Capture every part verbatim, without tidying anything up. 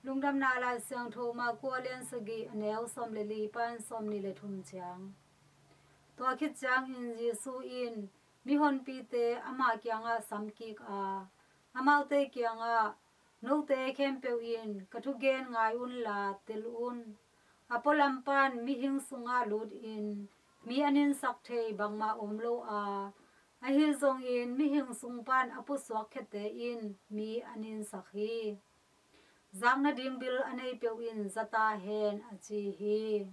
Lungdamna Lai Siangtho Marku a lian sagih, a neu sawm le li pan sawm nih le thum ciang. Tua khit ciangin Jesu in mihonpite ama kiangah samkik a, amaute kiangah, "Note khempeuh in ka thugen ngai unla tel un. A pualam pan mihing sungah lutin mi a ninsak thei bangmah om lo a, ahi zongin mihing sung pan a pusuak khiate in mi a ninsak hi. Zak nading bil a nei peuh in za ta hen," a ci hi.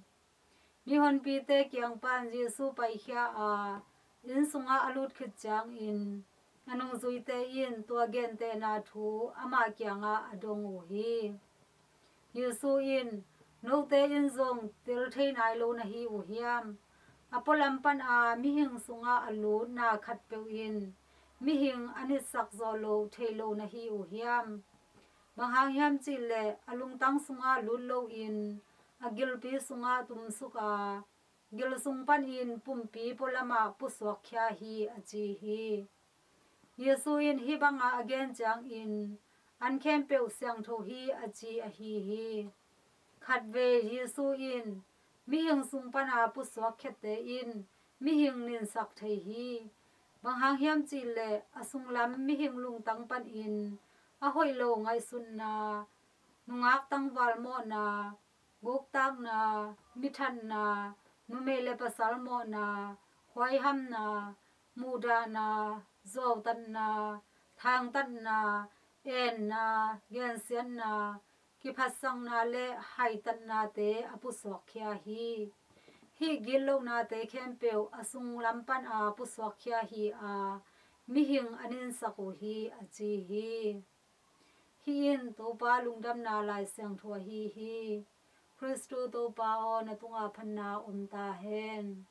Mihonpite kiang pan Jesu paikhia a, inn sungah a lut khit ciangin a nungzuite in tua gentehna thu ama kiangah a dong uh hi. Jesu in, "Note in zong tel thei nai lo na hi uh hiam? A pualam pana mihing sungah a lutna khatpeuh in mihing a nitsak zawh loh thei lo na hi uh hiam? Bang hang hiam cihleh a lungtang sungah lut loin a gilpi sungah tumsuk a, gil sung panin pumpi pualamah pusuakkhia hi," a ci hi. Jesu in hih banga a gen ciangin, "An khempeuh siangtho hi," a ci ahi hi. Khatvei Jesu in, "Mihing sung pana pusuak khiate in mihing ninsak thei hi. Bang hang hiam cihleh a sunglam mihing lungtang panin a hoih lo ngaihsutna, nungak tangval mawhna, guktakna, mithatna, numei le pasal mawhna, huaihamna, muhdahna, zuautatna, thangtatna, enna, gensiatna, kiphatsakna le haitatnate a pusuakkhia hi. Hih gitlohnate khempeuh a sunglam pana pusuakkhia hi a, mihing a ninsak uh hi," a ci hi. Hih in Topa Lungdamna Lai Siangtho ahi hi. Khristu Topa aw, na tungah phatna om ta hen.